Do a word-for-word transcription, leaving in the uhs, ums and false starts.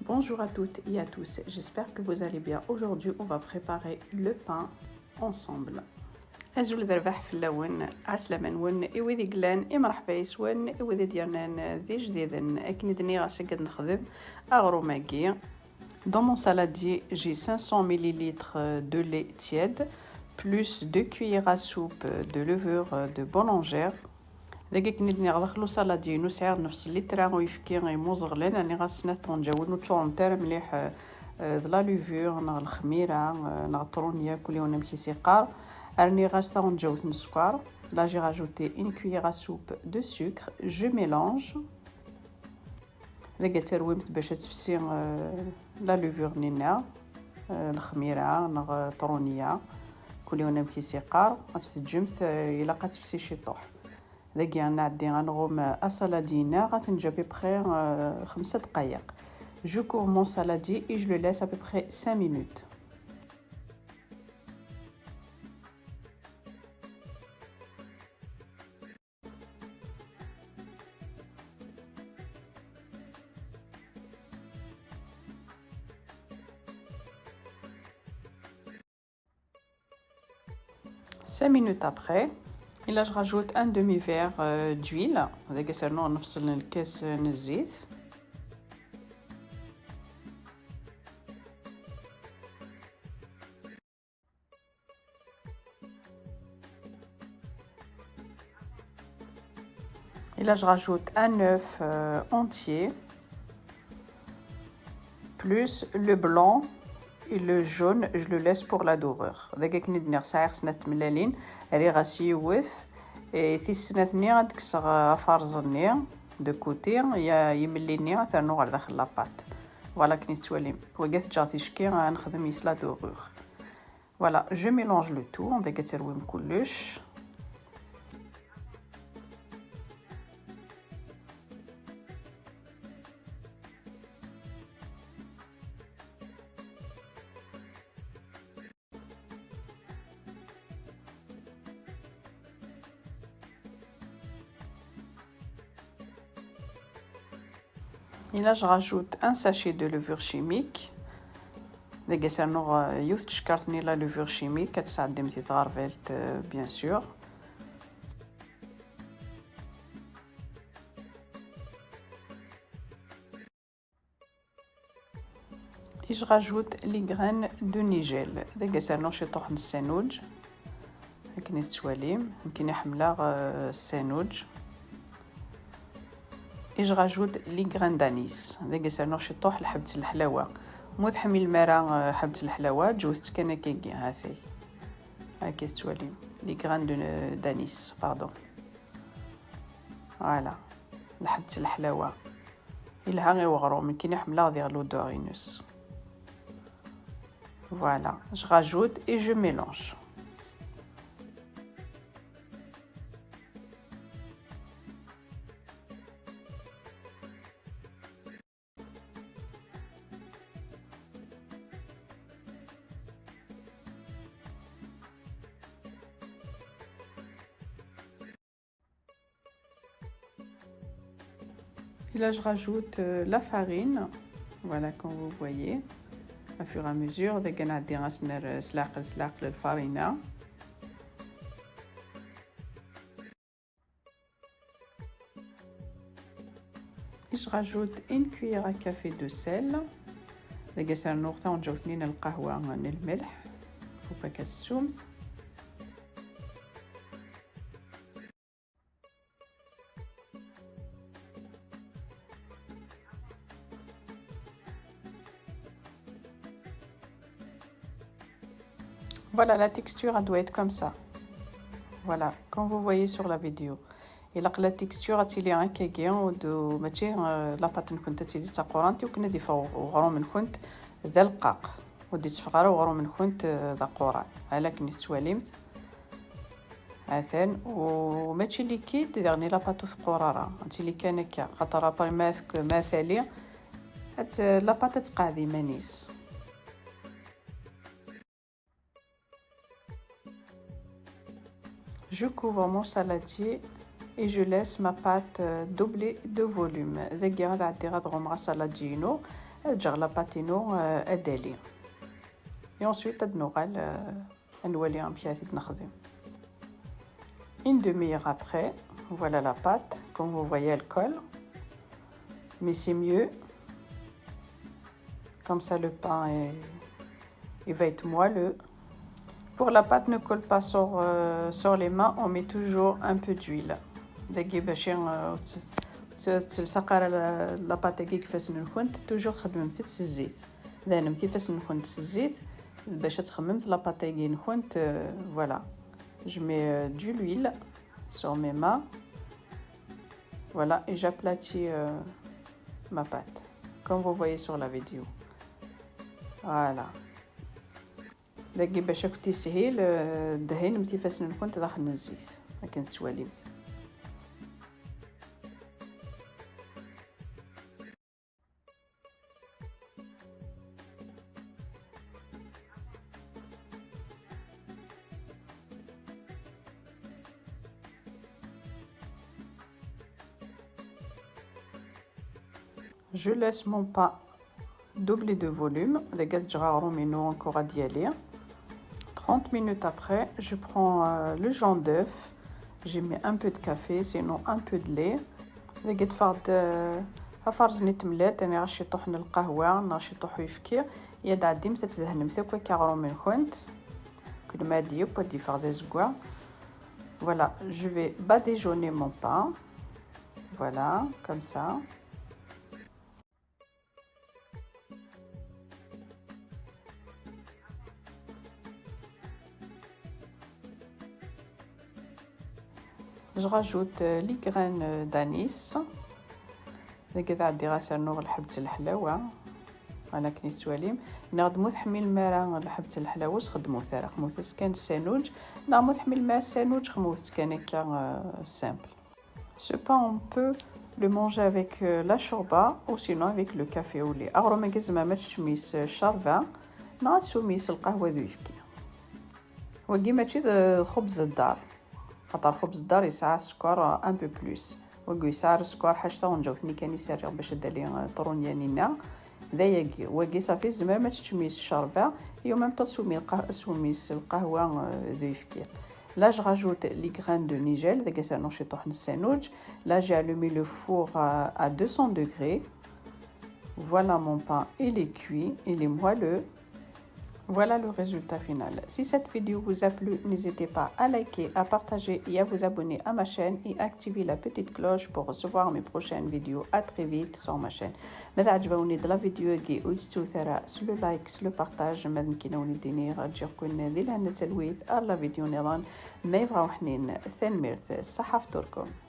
Bonjour à toutes et à tous, j'espère que vous allez bien. Aujourd'hui, on va préparer le pain ensemble. Azul d rrbeḥ fell-awen, ɛeslama-nwen i wid i yellan, imreḥba yes-wen i wid i d-yernan d ijdiden. Akken i d-nniɣ, ass-agi ad nexdem aɣrum-agi. Dans mon saladier, j'ai cinq cents millilitres de lait tiède, plus deux cuillères à soupe de levure de boulangère. Dagi akken i d-nniɣ, daxel usaladi-inu sɛiɣ nefs litra uyefki imuẓeɣlen, rniɣ-as snat tɣenǧawin ur ččurent ara mliḥ, eh, d la levure neɣ lexmira, eh, neɣ trunya, kul yiwen amek i s-iqqar. Rniɣ-as taɣenǧawt n sskeṛ. Là, j'ai rajouté une cuillère à soupe de sucre. Je mélange. Dagi ad tarwimt bac ad tefsi, eh, la levure-nni-nneɣ, eh, lexmira neɣ, eh, trunya, kul yiwen amek i s-iqqar. Ad tt-teǧǧemt, eh, ilaq ad tefsi ciṭuḥ. Dagi ad nɛeddi ad nɣum asaladi-nneɣ, ad t-neǧǧ à peu près, eh, xemsa dqayeq. Je couvre mon saladier et je le laisse à peu près cinq minutes. Cinq minutes après, et là je rajoute un demi-verre, euh, d'huile. Dagi ad rnuɣ nefṣel n lkas n zzit. Et là, je rajoute un œuf, euh, entier, plus le blanc et le jaune, je le laisse pour la dorure. Dagi akken i d-nniɣ, sɛiɣ snat tmellalin, rriɣ-as yiwet, et tis snat-nni ad d-kkseɣ, euh, afarẓ-nni de côté, ya-, imelli-nni ad t-rnuɣ ɣer daxel la pâte. Voilà akken i tettwalim. Wagi ad t-ǧǧeɣ ticki, ad nexdem yes la dorure. Voilà, je mélange le tout, dagi ad tarwim kullec. Et là, je rajoute un sachet de levure chimique. Dagi ad s-rnuɣ, euh, yiwet tcekkart n la levure chimique, ad tesɛeddim di tɣerbalt, euh, bien sûr. Et je rajoute les graines de nigel. Dagi ad s-rnuɣ ciṭuḥ n ssanud. Akken i tettwalim, nekkini ḥemmleɣ, euh, ssanud. Et je rajoute les graines d'anis. Dagi ad s-rnuɣ ciṭuḥ lḥebt n leḥlawa. Ma ur tḥemmlem ara, euh, ḥebt n leḥlawa, ǧǧut-tt kan akkagi, ha-t-ay. Akka i tettwalim. Les graines de, d'anis, pardon. Voilà. Lḥebt n leḥlawa. Yelha i weɣrum, nekkini ḥemmleɣ diɣ l'odeur-ines. Voilà, je rajoute et je mélange. Et là, je rajoute, euh, la farine. Voilà, comme vous voyez, au fur et à mesure, dagi ad nɛeddi ad s-nerr s leɛqel, s leɛqel lfarina. Et je rajoute une cuillère à café de sel. Dagi ad s-rnuɣ taɣenǧawt-nni n lqahwa n lmelḥ. Faut pas qu'elle se Voilà, la texture, elle doit être comme ça. Voilà, comme vous voyez sur la vidéo. Ilaq la texture ad tili akkagi, ur d-, mačči, euh, la pâte-nkent ad tili d taqurant, iwakken ad yeffeɣ uɣrum-nkent d aleqqaq. Ur d-itteffeɣ ara uɣrum-nkent, euh, d aquran. Ala akken i tettwalimt. Atan, u mačči liquide, daɣen la pâte ur teqqur ara. Ad tili kan akka, xaṭer après ma tk-, ma tali, ad t-, la pâte ad tqeɛɛed iman-is. Je couvre mon saladier et je laisse ma pâte, euh, doubler de volume. Dagi ad ɛeddiɣ ad ɣummeɣ asaladi-inu, Ǧǧeɣ la pâte-inu, euh, ad d-tali. Et ensuite, ad nuɣal, euh, ad nwali amek ara t-id-nexdem. Une demi-heure après, voilà la pâte. Comme vous voyez, elle colle. Mais c'est mieux. Comme ça, le pain est, il va être moelleux. Pour la pâte ne colle pas sur, euh, sur les mains, on met toujours un peu d'huile. Dagi bac, euh, tt-, tt-, تلصق على la, la pâte-agi deg ifassen-nkent, toujours xedmemt-t s zzit. Dehnemt ifassen-nkent s zzit, bac ad txemmemt la pâte-agi-nkent, euh, voilà. Je mets, euh, de l'huile sur mes mains. Voilà, et j'aplatis, euh, ma pâte, comme vous voyez sur la vidéo. Voilà. Dagi bac ad kent-yeshil, euh, dehnemt ifassen-nkent daxel n zzit, akken tettwalimt. Je laisse mon pain doubler de volume. Dagi ad ǧǧeɣ aɣrum-inu encore ad yali. Trente minutes après, je prends, euh, le jaune d'œuf. J'ai mis un peu de café, sinon un peu de lait. Dagi ṭṭfeɣ-d, euh, aferẓ n temlalt, aniɣ ciṭuḥ n lqahwa, neɣ ciṭuḥ n uyefki. Ad tɛeddimt ad tdehnemt akk akka aɣrum-nkent. Kul ma ad yeww, ad d-yeffeɣ d azeggaɣ. Voilà, je vais badigeonner mon pain. Voilà, comme ça. Je rajoute, euh, les graines, euh, d'anis. Dagi ad ɛeddiɣ ad s-rnuɣ lḥebb n leḥlawa. Ala akken i tettwalim. Neɣ d mu tḥemmilem ara lḥebb n leḥlawa, ur sxeddmut ara. Xedmut-as kan ssanuǧ. Neɣ mu tḥemmilem ara ssanuǧ, xedmut-tt kan akka, euh, simple. Ce pain, on peut le manger avec, euh, la chorba ou sinon avec le café au lait. Aɣrum-agi tzemrem ad teččem yis, euh, ccerba, neɣ ad teswem yis lqahwa d uyefki. Wagi mačči d, euh, xubz ddar, xaṭer xubz ddar yesɛa sskeṛ, euh, un peu plus. Wagi yesɛa sskeṛ, ḥaca taɣenǧawt-nni kan i s-rriɣ bac ad d-tali, euh, trunyanin-a. D ayagi, wagi safi tzemrem ad teččem yis ccerba, et en même temps teswem lqa-, teswem yis lqahwa, euh, d uyefki. Là, je rajoute les graines de nigel, dagi ad s-rnuɣ ciṭuḥ n ssanuǧ. Là, j'ai allumé le four à, à deux cents degrés. Voilà, mon pain, il est cuit, il est moelleux. Voilà le résultat final. Si cette vidéo vous a plu, n'hésitez pas à liker, à partager et à vous abonner à ma chaîne et activer la petite cloche pour recevoir mes prochaines vidéos. À très vite sur ma chaîne. Ma teɛǧeb-awen-id la vidéo-agi, ur tettut ara s le like, s le partage, ma d nekkini ad wen-id-iniɣ ǧǧiɣ-ken di lehna d talwit ar la vidéo nniḍen. Ma yebɣa uḥnin, tanemmirt, ṣṣeḥḥa fṭurkum.